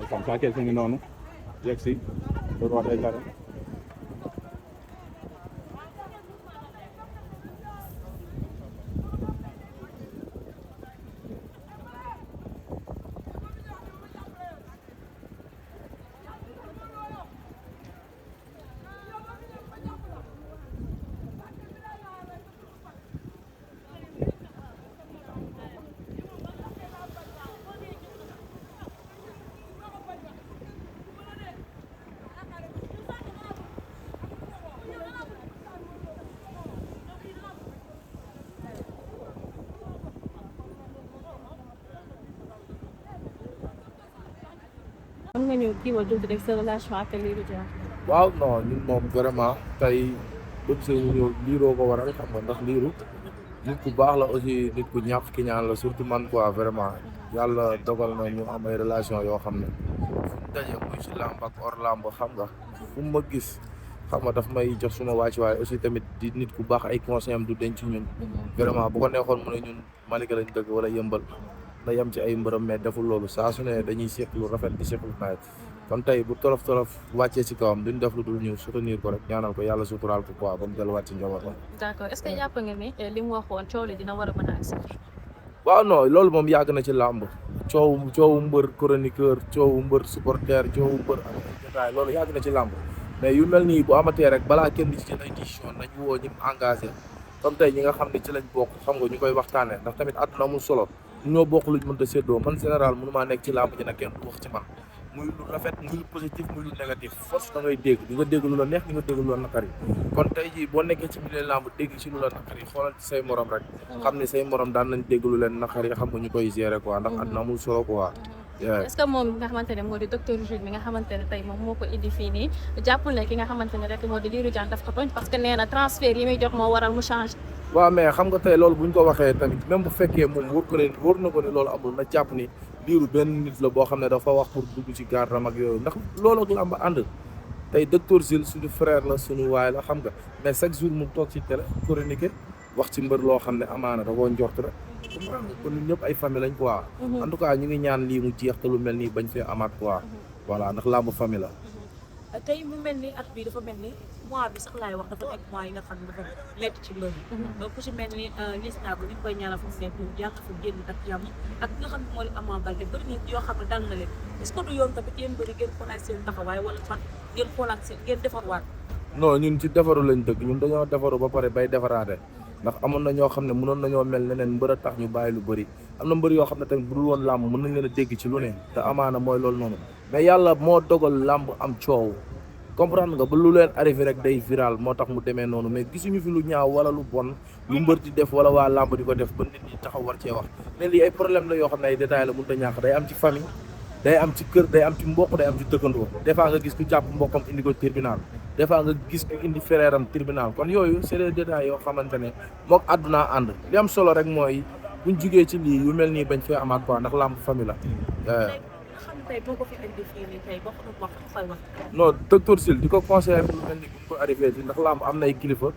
comme ça kese ngi noonu yegg si le roi des arènes. mën nga ñëw kii wa dund rek sa relation ak Lirou Diane. waaw non ñun moom vraiment tey bëgg see ñu ñëw liiroo ko waral xam nga ndax liiru nit ku baax la aussi nit ku ñàkk ki ñaan la surtout man quoi vraiment yàlla dogal na ñu am ay relation yoo xam ne fu ñu daje muy si làmb ak hors làmb xam nga fu mu ma gis xam nga daf may jox suma wàcc waaye aussi tamit di nit ku baax ay conseil am du denc ñun vraiment bu ko neexoon mu ne ñun Malika lañ dëgg wala yëmbal na yem ci ay mbërëm mais deful loolu saa su ne dañuy seq lu rafet di seq lu nawet kon tey bu tolof wàccee ci kawam duñ def lu dul ñëw soutenir ko rek ñaanal ko yàlla suturaal ko quoi ba mu delluwaat ci njabootam. d'accord est-ce que jàpp nga ni li mu waxoon coow li dina war a mën a agsi. waaw non loolu moom yàgg na ci làmb coowu mbër chroniqueur coowu mbër supporter coowu mbër ak détail loolu yàgg na ci làmb mais yu mel nii bu amatee rek balaa kenn di ci jël ay décision nañ woo ñi mu engagé comme tey ñi nga xam ne ci lañ bokk xam nga ñu koy waxtaanee ndax tamit àdduna amul solo ñoo bokk luñ mënta séddoo man général mënu maa nekk ci làmb ji nag kenn du wax ci man muy lu rafet muy lu positif muy lu négatif force da ngay dégg di nga dégg lu la neex di nga dégg lu la naqari kon tey jii boo nekkee ci milieu làmb dégg ci lu la naqari xoolal ci say morom rek xam ne say morom daan nañ dégg lu leen naqari xam nga ñu koy gérer quoi ndax àdduna amul solo quoi. est-ce que moom nga xamante ne moo di docteur Jules mi nga xamante ne tey moom moo ko indi fii nii jàppul ne ki nga xamante ne rek moo di Lirou Diane daf ko tooñ parce que nee na transfert yi muy jot moo waral mu change. waaw mais xam nga tey loolu bu ñu ko waxee tamit même bu fekkee moom wóor na ko ne loolu amul na jàpp ni Lirou benn nit la boo xam ne dafa wax pour dugg ci gardam ak yooyu ndax loolu ak làmb ànd tey docteur Jules suñu frère la suñu waay la xam nga mais chaque jour mu toog ci télé chronique wax ci mbër loo xam ne amaana da koo njort rek kon ñun ñëpp ay famille lañ quoi. en tout cas ñu ngi ñaan lii mu jeex te lu mel nii bañ fee amaat quoi. voilà ndax làmb famille la. tey mu mel ni at bi dafa mel ni mois bi sax laay wax dafa nekk mois yi nga xam ne dafa métti ci mbër yi ku ci mel ni Liss Ndiago ñu ngi koy ñaanal fu mu nekk ñu jàng fa génn ak jàmm ak nga xam ne moo di Ama Baldé bëri nit yoo xam ne dal na leen est-ce que du yoon tamit yéen bëri ngeen xoolaat seen taxawaay wala fan ngeen xoolaat seen ngeen defarwaat. non ñun ci defaru lañ dëgg ñun dañoo defaru ba pare bay defaraate ndax amoon na ñoo xam ne mënoon nañoo mel neneen mbër a tax ñu bàyyi lu bëri am na mbër yoo xam ne tamit bu dul woon làmb mën nañ leen a dégg ci lu ne te amaana mooy loolu noonu mais yàlla moo dogal làmb am coow comprendre nga ba lu leen arrivé rek day viral moo tax mu demee noonu mais gisuñu fi lu ñaaw wala lu bon lu mbër di def wala waa làmb di ko def ba nit ñi taxaw war cee wax ne lii ay problème la yoo xam ne ay détails la mënut a ñàkk day am ci famille day am ci kër day am ci mbokk day am ci dëkkandoo des fois nga gis ku jàpp mbokkam indi ko tribunal des fois nga gis ku indi frère am tribunal kon yooyu c'est des détails yoo xamante ne mook àdduna ànd li am solo rek mooy buñ jugee ci lii yu mel nii bañ fee amaat quoi ndax làmb famille la tey boo ko fi indi fii nii tey boo ko doon wax fay wax. non docteur Syll di ko conseillé lu mel ni bu ko arrivé ci ndax làmb am na ay kilifa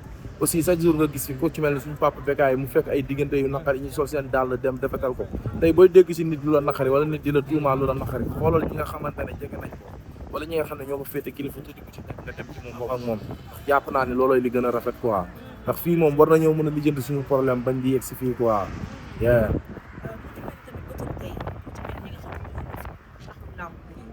aussi chaque jour nga gis fi ko ci mel ni suñu papa Bécaye mu fekk ay diggante yu naqari ñu sol seen dàll dem defetal ko tey booy dégg si nit lu la naqari wala nit di la tuumaal lu la naqari xoolal ñi nga xamante ne jege nañ ko wala ñi nga xam ne ñoo ko féete kilifa tuuti ko ci nekk nga dem ci moom wax ak moom jàpp naa ne loolooy li gën a rafet quoi ndax fii moom war nañoo mën a lijjanti suñu problème bañ di yegg si fii quoi.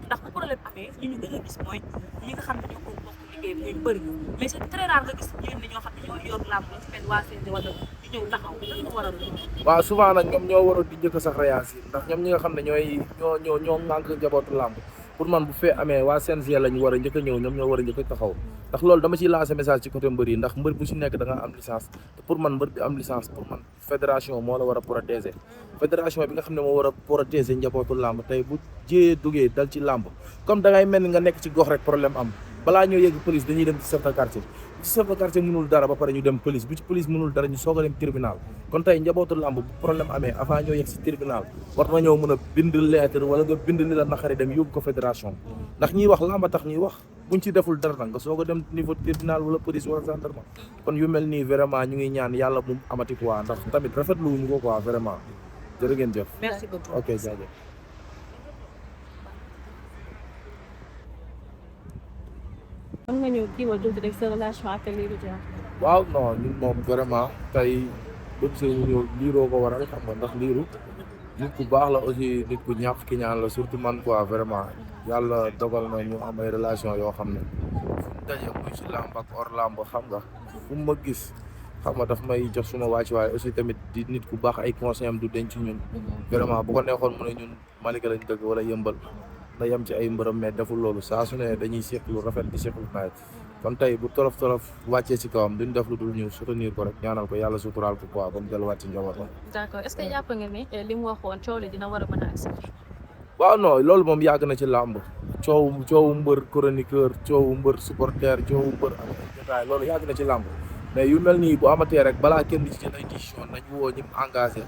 ndax bu problème amee li ñu gën a gis mooy ñi nga xam ne ñoo ko bokk liggéey bi ñu bëri mais c'est très rare nga gis ñenn ñoo xam ne ñoo yor làmb la ci mel waa CNG wala ñu ñëw taxaw lan nga war a doon. waaw souvent nag ñoom ñoo waroon di njëkk sax réagir ndax ñoom ñi nga xam ne ñoo ŋànk njabootu làmb pour man bu fee amee waa CNG lañu war a njëkk a ñëw ñoom ñoo war a njëkk a taxaw ndax loolu dama ciy lancer message ci côté mbër yi ndax mbër bu ci nekk da nga am licence te pour man mbër bi am licence pour man fédération moo la war a protéger fédération bi nga xam ne moo war a protéger njabootu làmb tey bu jiyee duggee dal ci làmb comme da ngay mel ni nga nekk ci gox rek problème am balaa ñoo yegg police dañuy dem ci chef de quartier ci chef de quartier mënul dara ba pare ñu dem police bu ci police mënul dara ñu soog a dem tribunal kon tey njabootu làmb bu problème amee avant ñoo yegg si tribunal war nañoo mën a bind lettre wala nga bind li la naqari dem yóbbu ko fédération ndax ñiy wax làmb tax ñuy wax buñ ci deful dara nag nga soog a dem niveau tribunal wala police wala gendarme kon yu mel nii vraiment ñu ngi ñaan yàlla mu amati quoi ndax tamit rafetlu wuñu ko quoi vraiment jërë ngeen jëf. merci beaucoup. ok jaajëf. mën nga ñëw kii wala tuuti rek sa relation ak Lirou Diane. waaw non ñun moom vraiment tey bépp sa ñëw liiroo ko waral xam nga ndax liiru nit ku baax la aussi nit ku ñàkk ki ñaan la surtout man quoi vraiment yàlla dogal na ñu am ay relation yoo xam ne fu mu daje muy si làmb ak hors làmb xam nga fu mu ma gis xam nga daf may jox suma wàcc waaye aussi tamit di nit ku baax ay conseil am du denc ñun vraiment bu ko neexoon mu ne ñun Malika lañ dëgg wala yëmbal na yem ci ay mbërëm mais deful loolu saa su ne dañuy seq lu rafet di seq lu nawet kon tey bu tolof wàccee ci kawam duñ def lu dul ñëw soutenir ko rek ñaanal ko yàlla suturaal ko quoi ba mu delluwaat ci njabootam. d'accord est-ce que jàpp nga ni li mu waxoon coow li dina war a mën a agsi. waaw non loolu moom yàgg na ci làmb coowu mbër chroniqueur coowu mbër supporter coowu mbër am jotaay loolu yàgg na ci làmb mais yu mel nii bu amatee rek balaa kenn di ci jël ay décision nañ woo ñi mu engagé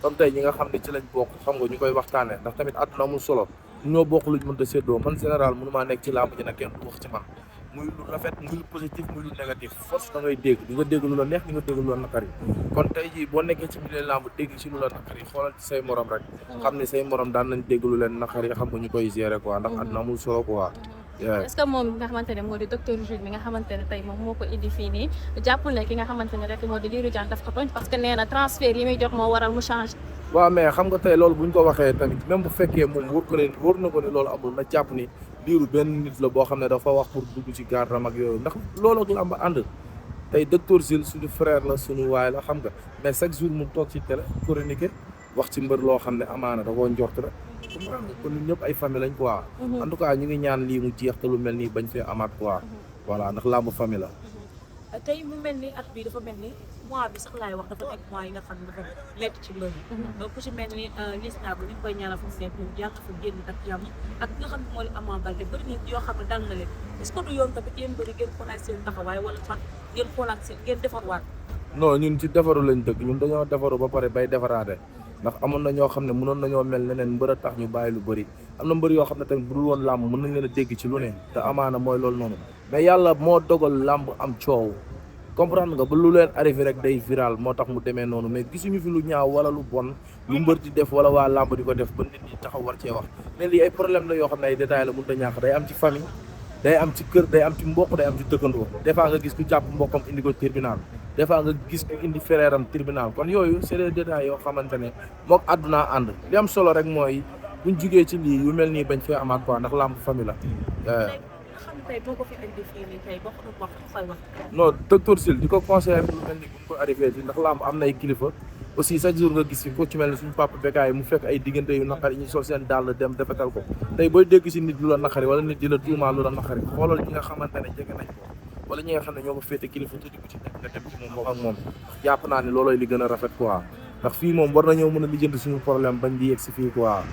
comme tey ñi nga xam ne ci lañ bokk xam nga ñu koy waxtaanee ndax tamit àdduna amul solo ñoo bokk luñ mënta séddoo man général mënu maa nekk ci làmb ji nag kenn du wax ci man muy lu rafet muy lu positif muy lu négatif force da ngay dégg di nga dégg lu la neex di nga dégg lu la naqari kon tey jii boo nekkee ci biir làmb dégg ci lu la naqari xoolal ci say morom rek xam ne say morom daan nañ dégg lu leen naqari xam nga ñu koy gérer quoi ndax àdduna amul solo quoi. est-ce que moom nga xamante ne moo di docteur Jules mi nga xamante ne tey moom moo ko indi fii nii jàppul ne ki nga xamante ne rek moo di Lirou Diane daf ko tooñ parce que nee na transfert yi muy jot moo waral mu change. waaw mais xam nga tey loolu bu ñu ko waxee tamit même bu fekkee moom wóor na ko ne loolu amul na jàpp ni Lirou benn nit la boo xam ne dafa wax pour dugg ci gardam ak yooyu ndax loolu ak làmb ànd tey docteur Jules suñu frère la suñu waay la xam nga mais chaque jour mu toog ci télé chronique wax ci mbër loo xam ne amaana da koo njort rek kon ñun ñëpp ay famille lañ quoi. en tout cas ñu ngi ñaan lii mu jeex te lu mel nii bañ fee amaat quoi. voilà ndax làmb famille la. tey mu mel ni at bi dafa mel ni mois bi sax laay wax dafa nekk mois yi nga xam ne dafa métti ci mbër yi. ku ci mel ni gis naa ko ñu ngi koy ñaanal fu mu nekk nii yàlla fa génn ak jàmm ak nga xam ne moo di Ama Baldé bëri na yoo xam ne dal na leen est-ce que du yoon tamit yéen bëri ngeen xoolaat seen taxawaay wala fan ngeen xoolaat seen ngeen defarwaat. non ñun ci defaru lañ dëkk ñun dañoo defaru ba pare bay defaraate ndax amoon na ñoo xam ne mënoon nañoo mel neneen mbër a tax ñu bàyyi lu bëri am na mbër yoo xam ne tamit bu dul woon làmb mën nañ leen a dégg ci lu ne te amaana mooy loolu noonu mais yàlla moo dogal làmb am coow comprendre nga ba lu leen arrivé rek day viral moo tax mu demee noonu mais gisuñu fi lu ñaaw wala lu bon lu mbër di def wala waa làmb di ko def ba nit ñi taxaw war cee wax mais lii ay problème la yoo xam ne ay détails la mënut a ñàkk day am ci famille day am ci kër day am ci mbokk day am ci dëkkandoo des fois nga gis ku jàpp mbokkam indi ko tribunal des fois nga gis ku indi frère am tribunal kon yooyu c'est des détails yoo xamante ne mook àdduna ànd li am solo rek mooy buñ jugee ci lii yu mel nii bañ fee amaat quoi ndax làmb famille la. tey boo ko fi indi fii nii tey boo ko doon wax fay wax. non docteur Syll di ko conseillé lu mel ni bu ñu ko arrivé ci ndax làmb am na ay kilifa aussi chaque jour nga gis fi ko ci mel ni suñu papa Bécaye mu fekk ay diggante yu naqari ñu sol seen dàll dem defetal ko tey booy dégg si nit lu la naqari wala nit di la tuumaal lu la naqari xoolal ñi nga xamante ne jege nañ ko wala ñi nga xam ne ñoo ko féete kilifa tuuti ku ci nekk nga dem ci moom wax ak moom jàpp naa ne loolooy li gën a rafet quoi ndax fii moom war nañoo mën a lijjanti suñu problème bañ di yegg si fii quoi.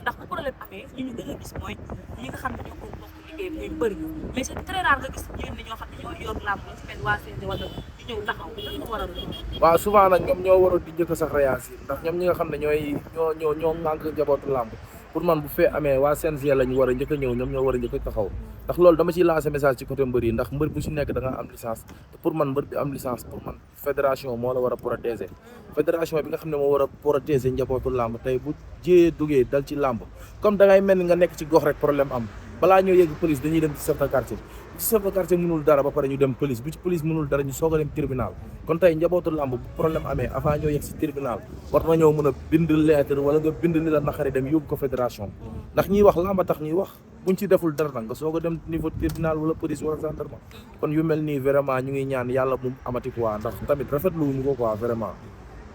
ndax bu problème amee ñu gën a gis mooy ñi nga xam ne ñoo ko bokk liggéey muy bëri mais c'est très rare nga gis ñenn ñoo xam ne ñoo yor làmb ci mel waa CNG wala ñu ñëw taxaw lan moo waral loolu. waaw souvent nag ñoom ñoo waroon di njëkk a sax réagir ndax ñoom ñi nga xam ne ñoo ŋànk njabootu làmb pour man bu fee amee waa CNG lañu war a njëkk a ñëw ñoom ñoo war a njëkk a taxaw ndax loolu dama ciy lancer message ci côté mbër yi ndax mbër bu ci nekk da nga am licence te pour man mbër bi am licence pour man fédération moo la war a protéger fédération bi nga xam ne moo war a protéger njabootu làmb tey bu jiyee duggee dal ci làmb comme da ngay mel ni nga nekk ci gox rek problème am balaa ñoo yegg police dañuy dem ci chef de quartier ci chef de quartier mënul dara ba pare ñu dem police bu ci police mënul dara ñu soog a dem tribunal kon tey njabootu làmb bu problème amee avant ñoo yegg si tribunal war nañoo mën a bind lettre wala nga bind ni la naqari dem yóbbu ko fédération ndax ñiy wax làmb tax ñuy wax buñ ci deful dara nag nga soog a dem niveau tribunal wala police wala gendarme kon yu mel nii vraiment ñu ngi ñaan yàlla mu amati quoi ndax tamit rafetlu wuñu ko quoi vraiment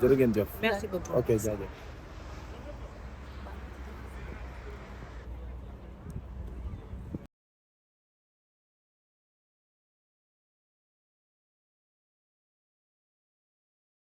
jërë ngeen jëf. merci beaucoup. ok jaajëf.